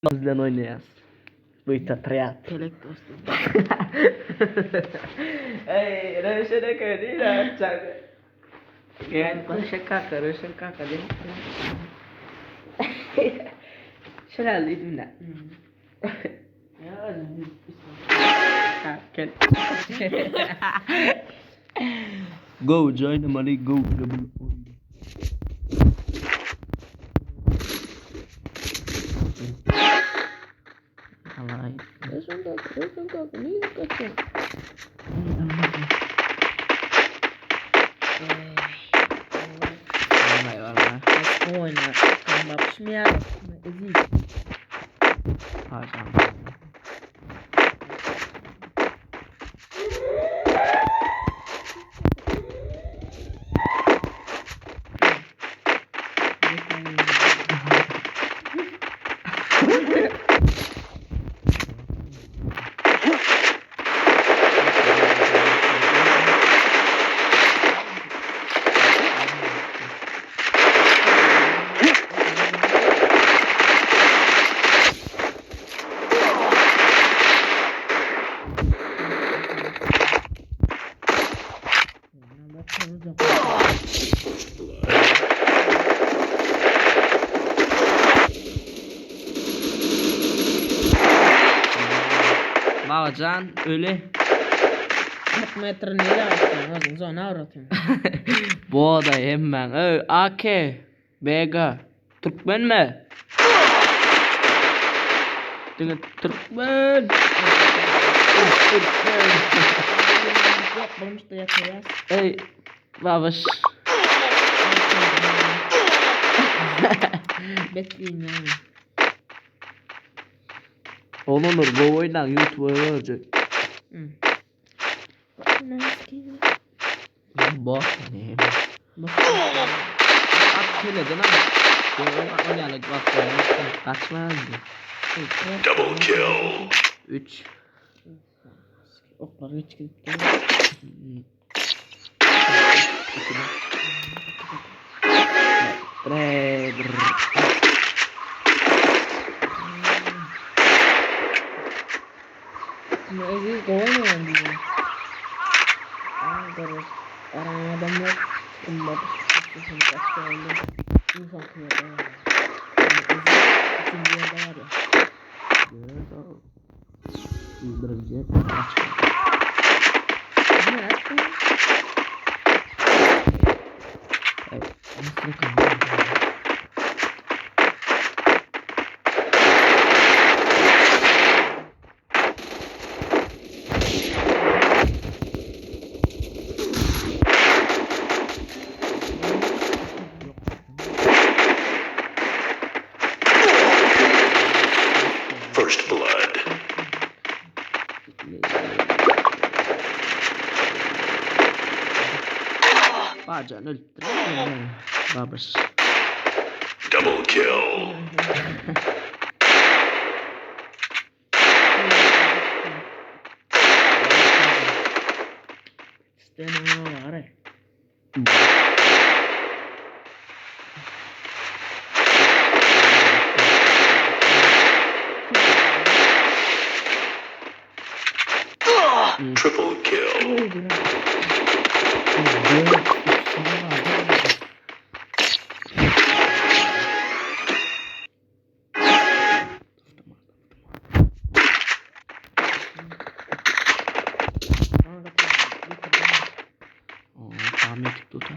Bilen oýnaýas. Bu tatrýat. Pelek dostum. Ey, Röwşen eke diýle açjak. Gel, Röwşen kaka, Röwşen kaka diýip. Şeral diýdim de. Gel. Go join the money, go double. Alay. Röwşen kaka, Röwşen kaka, niye kaçıyorsun? Vallahi vallahi. Oyna. Tamam, pişmeyen. Eziz. Haşam. Babacan ölü. 40 metre nereye atıyorsun? Oğlum zona uğratıyorsun. Bu da hemen. Öy, AK, BG. Türkmen mi? Diňe Türkmen. Türkmen. Yok bulmuş da yatıyoruz. Ey babaş. Bekleyin yani. Olur bu oyundan YouTube'a olacak. Hı. Ne sikeyim? Bu ne? Bak. At keleden ama. Oynayalım bak. Kaçma. Double kill. 3 Oklar geç gitti. Bre brr. Ne Aziz kovamayalım bizi. Aa garaj. Aran adamlar çıkınmadı. Kaçtı oldu. İnsan kıyada var. Yani Aziz üçüncü yerde var ya. Birinci kaçma. Ne yaptın? Evet. Nasıl kaldı? First blood. Bacan öldü. Babaş. Double kill. İsteyen ona var ya. Triple kill. Öldü lan. Bana da koyalım. Oo, tahmin edip tuta.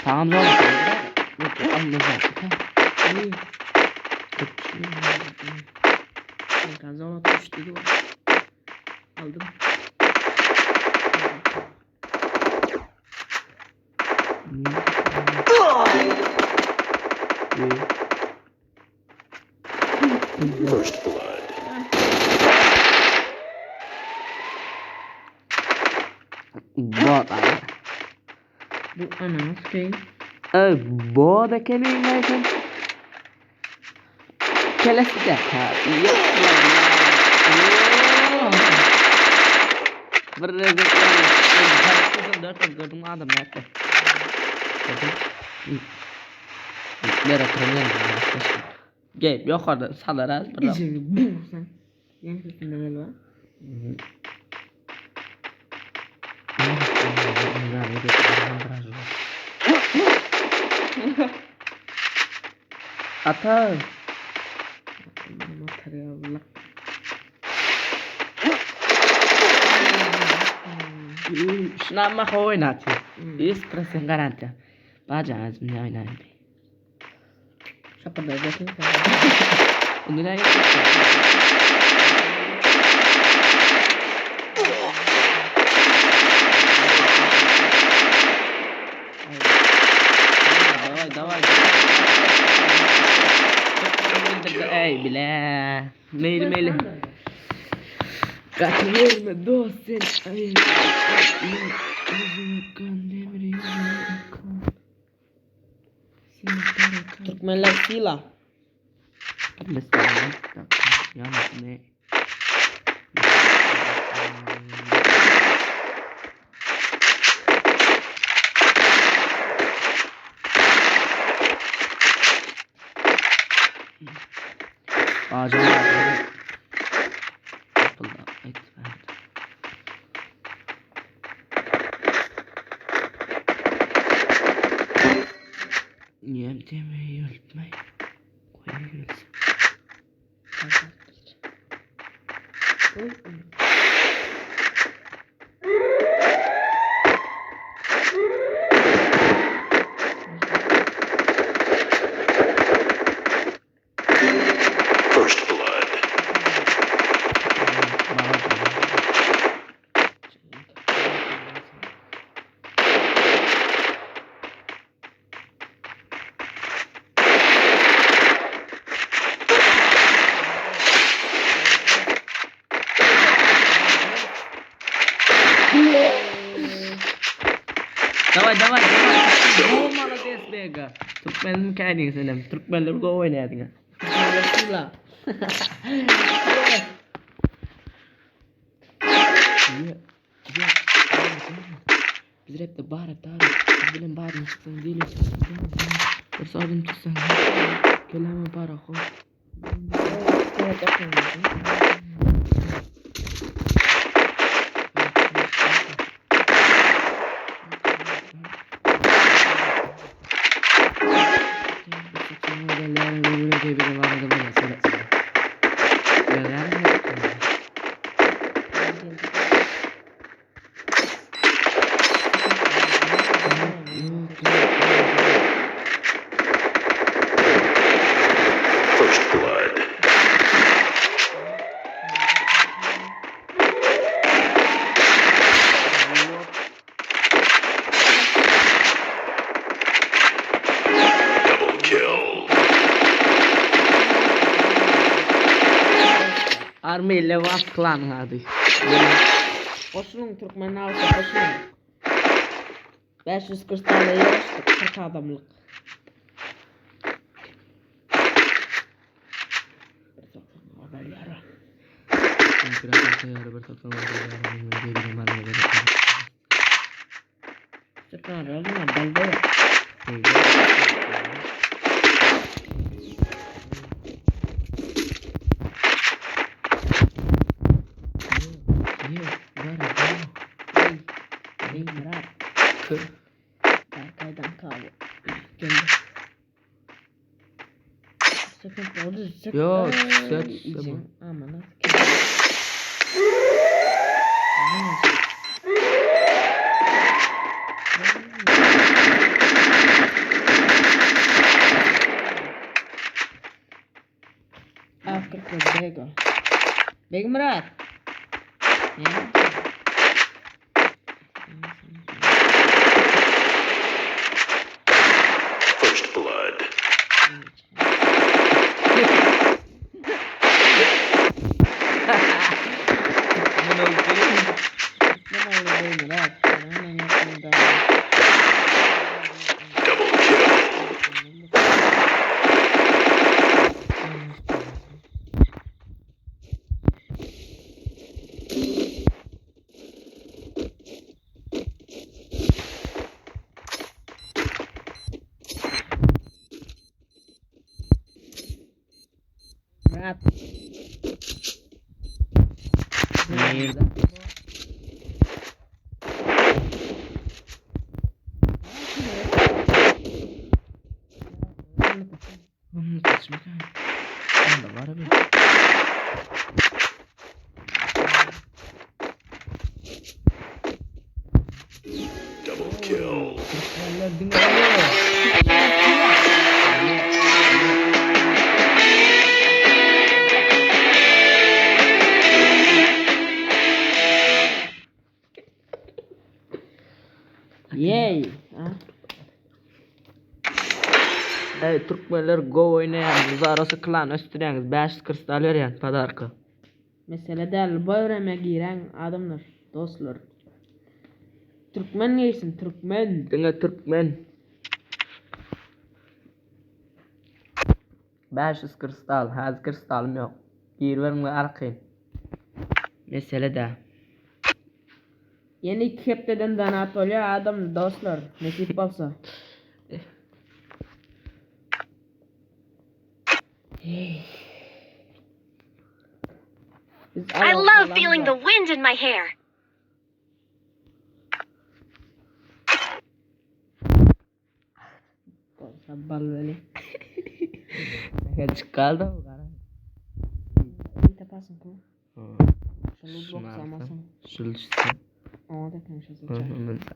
Tamam zor. Yok anlayacağım. Aldım. First blood. Bot abi. Bu ananas köyü. Ey bot ekenin neysen. Kelesi de ha. Yok. Bir rezek. Dört gördüm adam nerede? Nere oturan Gel yukarıda salar az bir. İçini bu sen. Yeni sesinde ne var? Ata. Atar ya Allah. Şuna ama oynatıyor. 100% garanti. Bacağız ne oynayayım. Şapada zaten. Onu ne yapıyorsun? Давай, давай. Ey bile. Meyli meyli. Kaçırma dost sen. Ay. Yüzüme kan demir yüzüme kan. Sen para Türkmenler sila. Ne? Bazen Niye demeyi öldürmeyi? Koyuyoruz. First blood. Давай, давай, давай. Go молодец, Bega. Türkmenim kädiň senem. Türkmenler go oýnaýdyň. Türkmenler sila. Biz rapde bar dar. Biz bilen baryn çyksaň diýle çyksaň. Bir sorun tutsaň. Kelame bara ho. First blood. Double kill. Army Levas klan hadi. Goşunyň Türkmen halky goşunyň. 540 tane yarıştık 40 adamlyk. Türkmen olma balda. Ey, ey Murat. Berkay'dan kahve. Geldi. Sakın oldu. Sakın. Yok, sen- İçin. Aman Afrika Bego. Beg Murat. Ne? First blood. Ne oldu Beg Murat? Hemen yapmadan. Double kill. Türkmenler diňe öňe. Ýeý. Ha? Ey türkmenler go oýnaýaňyz, arasy klan ösdürýäňiz, 500 kristal berýän podarka. Mesele däl, bu öwreme giren adamlar, dostlar. Türkmen giysin, türkmen. Diňe türkmen. 500 kristal, häzir kristalym ýok. Giriberiň we arkaýyn. Mesele däl. Yeni 2 hepdeden donat bolýar adam dostlar, nesip bolsa. Biz I alalım love feeling the alamda. wind in my hair. Bolsa bal weli. Nähili çykgaldy o gara. Bir tapasyn ku. Şunu Şunu blok alsam. samasın. Şul düşse. Ona da konuşacağız.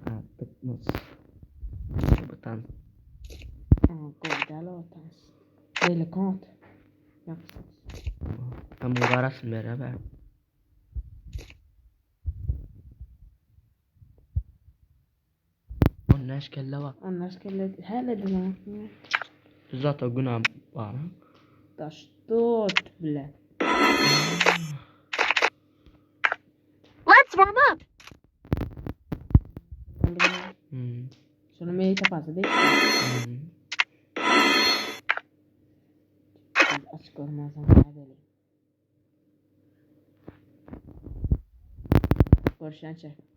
Artık Bu tan. Aha, gol däl o tans. Beýle kont. Ýapsyn. Tam bu garasyn beraber. On näş kelle bak. Anlaşkelle hele de Zaten günah var. Da što bile. Let's warm up. Hmm. Şunu meyi tapasy değil. Hmm. Açık olmazsan kaybedeyim. Görüşen çek.